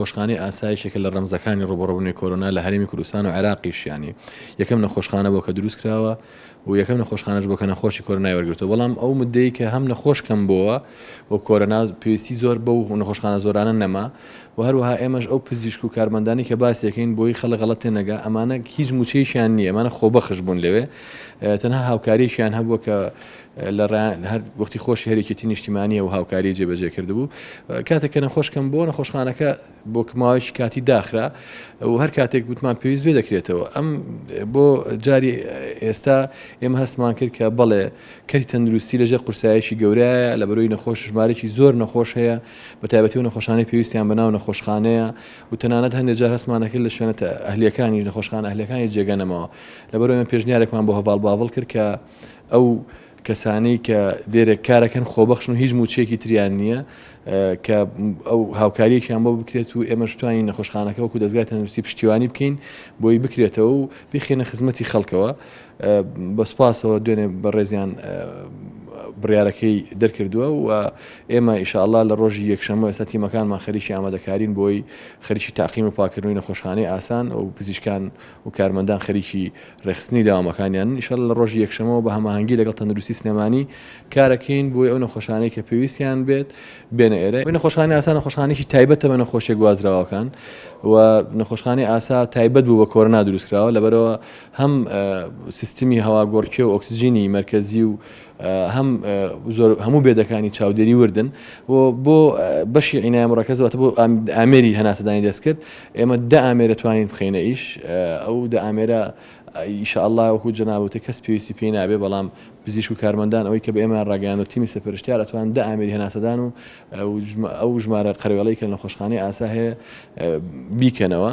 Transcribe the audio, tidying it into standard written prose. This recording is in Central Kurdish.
نەخۆشخانەی ئاسا یەکێکە لە ڕەمزەکانی ڕووبەڕووبوونەوەی کۆرۆنا لە هەرێمی کوردستان و عێراقیش، یانی یەکەم نەخۆشخانە بووە کە دروست کراوە و یەکەم نەخۆشخانەش بووە کە نەخۆشی کۆرۆنای وەرگرتووە، بەڵام ئەو مدەی کە هەم نەخۆش کەم بۆوە و کۆرۆنا پێویستی زۆر بەو نەخۆشخانە زۆرانە نەما و هەروەها ئێمەش ئەو پزیشک و کارمەندانی کە باسی ئەکەین بۆی خەڵک غەڵەت تێنەگا ئەمانە هیچ مووچەیەکیان نییە ئەمانە خۆبەخش بوون لەوێ تەنها هاوکاریەکیان هەبووە کە لە هەر وەختی خۆشی هەر یەکێتی نیشتیمانیە و هاوکاری جێبەجێ کردبوو کاتێک کە نەخۆش کەم بۆ نەخۆشخانەکە بۆ ماوەیەکی کاتی داخرا و هەر کاتێک گوتمان پێویست بێ دەکرێتەوە ئەم بۆ جاری ئێستا ئێمە هەستمان کرد کە بەڵێ کەری تەندروستی لەژێر قورسایەکی گەورەیە لە بەرەوەی نەخۆش ژمارێکی زۆر نەخۆش هەیە بە تایبەتی و نەخۆشانەی پێویستیان بە ناو نەخۆشخانەیە و تەنانەت هەندێک جار هەستمانەکرد لە شوێنە ئەهلیەکانی نەخۆشخانە ئەهلیەکانی جێگە نەماوە لەبەرەوەی ئێمە پێشنیارێکمان بۆ هەڤاڵ باڤڵ کرد کە ئەو کەسانەی کە لێرە کارەکەن خۆبەخشن و هیچ مووچەیەکی تریان نییە کە ئەو هاوکاریەکیان بۆ بکرێت و ئێمەش توانین نەخۆشخانەکە وەکو دەزگای تەندروستی پشتیوانی بکەین بۆی بکرێتەوە و بیخێنە خزمەتی خەڵکەوە بە سوپاسەوە دوێنێ بەڕێزیان بڕیارەکەی دەرکردووە و ئێمە ئیشاءاللە لە ڕۆژی یەکشەممە ئێستا تیمەکانمان خەریکی ئامادەکارین بۆی خەریکی تاقیم و پاکردنەوەی نەخۆشخانەی ئاسان و پزیشکان و کارمەندان خەریکی ڕێکخستنی دەوامەکانیانن، ان شاء اللە لە ڕۆژی یەکشەمەوە بە هەماهەنگی لەگەڵ تەندروستی سلێمانی کارەکەین بۆی ئەو نەخۆشانەی کە پێویستیان بێت بێنە ئێرە. نەخۆشخانەی ئاسا نەخۆشخانەیەکی تایبەتە بە نەخۆشیە گوازراوەکان و نەخۆشخانەی ئاسا تایبەت بوو بە کۆرۆنا دروستکراوە لەبەرئەوە هەم سیستمی هەواگۆڕکێ و ئۆکسجینی مەرکەزی و هەم زۆر هەموو بێدەکانی چاودێری وردن و بۆ بەشی عینایە مڕەکەز واتە بۆ ئامێری هەناسەدانی دەستکرد ئێمە دە ئامێرە توانین بخەینە ئیش ئەو دە ئامێرە ئیشاءاللە وەکو جەنابوتە کەس پێویستی پێی نابێ بەڵام پزیشک و کارمەندان ئەوەی کە بە ئێمە ڕاگەیاندوە تیمی سەرپەرشتیار ئەتوان دە ئامێری هەناسەدان و ئەو ژمارە قەرەوێڵەی کە لە نەخۆشخانەی ئاسا هەیە بیکەنەوە.